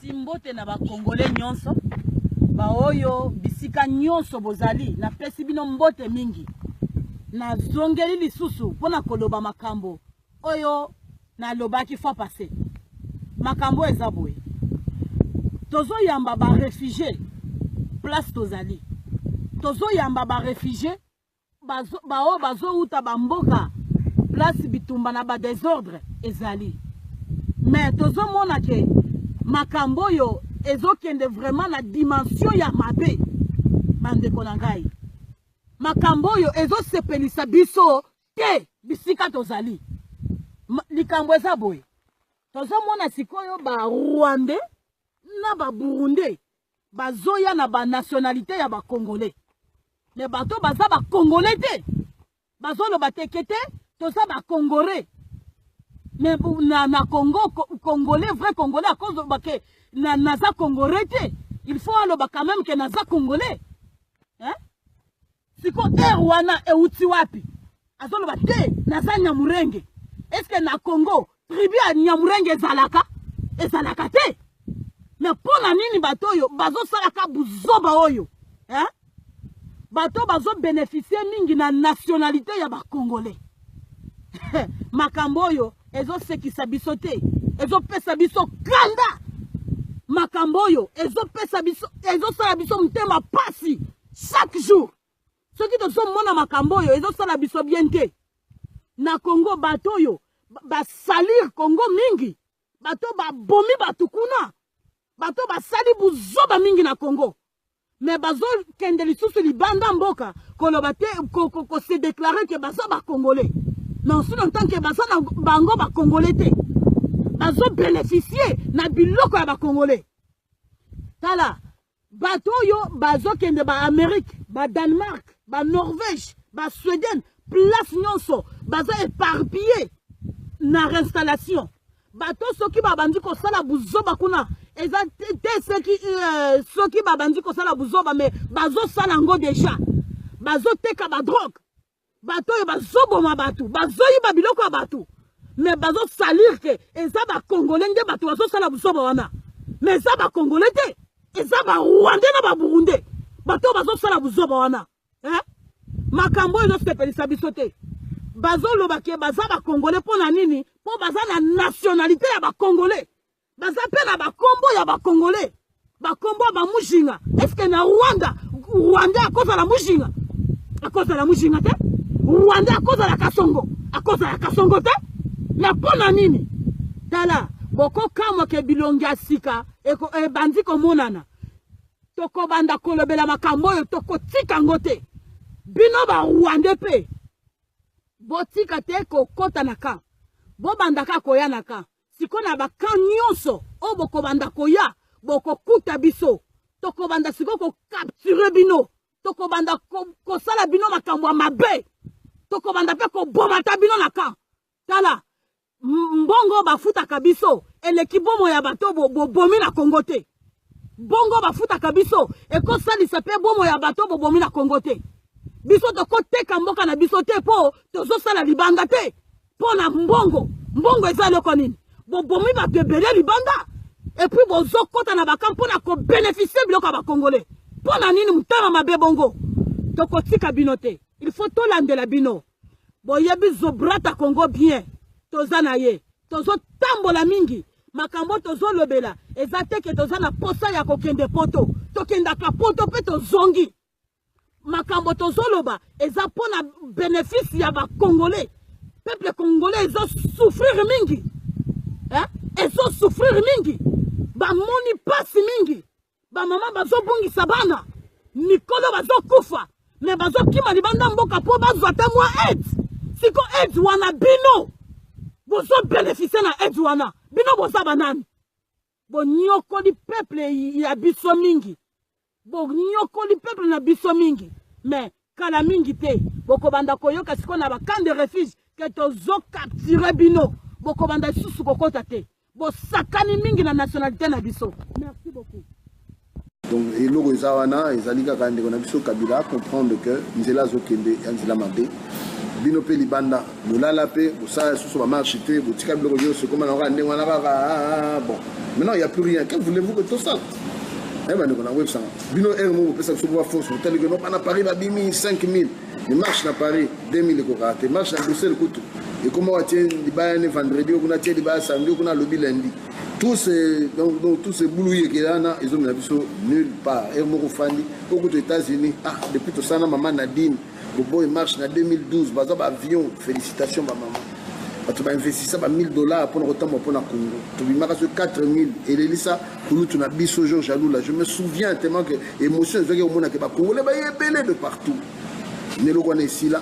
Napesi mbote na ba Congolais nyonso baoyo bisika nyonso bozali, napesi bino mbote mingi. Nazongeli lisusu mpo na koloba makambo oyo nalobaki fois passé. Makambo eza boye, tozoyamba ba refugiés place tozali, tozoyamba ba refugiés baoyo bazowuta bamboka place bitumba na badesordre ezali, mais tozomona ke makambo oyo ezokende vraiment na dimension ya mabe. Bandeko na ngai, makambo oyo ezosepelisa biso te bisika tozali. Likambo eza boye, tozomona sikoyo ba Rwandais na ba Burundais bazoya na ba nationalité ya ba Congolais, mais bato baza ba Congolais te, bazoloba teke te toza ba Congolais. Mais na Congo, Congolais, vrai Congolais akozoloba ke na, naza Congolais te, il faut aloba quand même ke naza Congolais, hein? Siko air wana euti wapi? Azoloba te naza Nyamurenge. Est-ce que na Congo tribu ya Nyamurenge ezalaka? Ezalaka te. Mais mpo na nini bato oyo bazosalaka buzoba oyo, hein? Bato bazobeneficie mingi na nationalité ya bacongolais. Makambo oyo ezosekisa biso te, ezopesa biso kanda. Makambo oyo ezopesa biso, ezosala biso motema pasi chaque jour. Soki tozomona makambo oyo ezosala biso bien te. Na Congo bato oyo basalir Congo mingi, bato babomi bato kuna, bato basali buzoba mingi na Congo, mais bazokende lisusu libanda mboka koloba te, ko se déclarer ke baza ba Congolais, mais aussi longtemps ke baza na bango ba Congolais te, bazo bénéficier na biloko ya ba Congolais. Tala bato oyo bazokende ba Amérique, ba Danemark, ba Norvège, ba Suède, place nyonso baza éparpillé na réinstallation. Bato soki babandi kosala buzoba kuna, eza te soki soki babandi kosala buzoba, mais bazosala yango déjà, bazoteka ba drogue, bato oyo bazoboma bato, bazoyiba biloko ya bato, mais bazosalir ke eza bacongolais nde bato bazosala buzoba wana, mais eza bacongolais te, eza barwandais na baburundais bato oyo bazosala buzoba wana, eh? Makambo oyo ezosepelisa biso te. Bazoloba ke baza bacongolais mpo na nini? Mpo baza na nationalité ya bacongolais, baza mpe na bakombo ya bacongolais, bakombo ya bamujinga. Eske na Rwanda, Rwanda akozala mujinga? Akozala mujinga te. Rwanda akozala kasongo? Akozala kasongo te. Na mpo na nini? Tala, bokokamwa ke bilongi ya sika ebandi komonana. Tokobanda kolobela makambo oyo, tokotika yango te. Bino ba Rwandais mpe botika te kokota na camp, bobanda kaka koya na camp. Sikoyo na ba camp nyonso oyo bokobanda koya, bokokuta biso, tokobanda sikoyo kokapture bino, tokobanda kosala bino makambo ya mabe, tokobanda mpe kobomata bino na camp. Tala mbongo bafutaka biso eleki bomo ya bato bobomi na Congo te. Bongo bafutaka biso ekosalisa mpe bomo ya bato bobomi na Congo te. Biso tokoteka mboka na biso te mpo tozosala libanda te mpo na mbongo. Mbongo eza eloko nini? Bobomi bato ebele libanda epuis bozokota na bakamp mpo na kobenefisie biloko ya bakongole. Mpo na nini motema mabe bongo? Tokotika bino te, il faut tolandela bino. Boyebi Zobrata Congo bien, toza na ye, tozotambola mingi. Makambo tozolobela eza te ke toza na posa ya kokende poto, tokendaka poto mpe tozongi. Makambo tozoloba eza mpo na bénéfice ya bacongolais. Peuple congolais ezosouffrir mingi, eh? Ezosouffrir mingi, bamoni pasi mingi, bamama bazobungisa bana, mikolo bazokufa, me bazokima libanda mboka mpo bazwa ata mwa aide. Siko aide wana bino bozobénéficie na aide wana, bino boza banani? Bonyokoli peuple ya biso mingi, bonyokoli peuple na biso mingi, mais kala mingi te bokobanda koyoka sikoyo na ba camp de refuge ke tozocapture bino, bokobanda lisusu kokota te. Bosakani mingi na nationalité na biso. Merci beaucoup. Donc eloko eza wana ezali kaka ndeko na biso Kabila comprendre que nzela azokende ya nzela mabe. Bino mpe libanda bolala mpe bosala lisusu bamarche te, botika biloko nyonso ekoma na kaka ndenge wana kaka. Ah, ah, bon, maintenant il y a plus rien. Que voulez-vous que tosala? Eh, bandeko na websanga bino ere moko bopesa biso mpo baforce. Botali ke no bana Paris babimi 5000, mais marche na Paris 2000 ekokaka te. Marche na Bruxelles kutu ekoma watie libaya ne vendredi, okuna tie libaya samedi, okuna alobi lundi. Tous ces donc tous ces bulu yekela wana ezomela biso nulle part. Ere moko ofandi okutu États-Unis. Ah, depuis tosala mama Nadine Boboy marche na 2012, baza baavion. Félicitation bamama, bato bainvestisa ba 1000 $ mpona kotambola mpona Congo. Tobimaka so 4000, elelisa kulutu na biso Georges Alula. Je me souviens tellement que émotion ezwaki komonake bacongolais bayebele de partout. Neloko wana esila.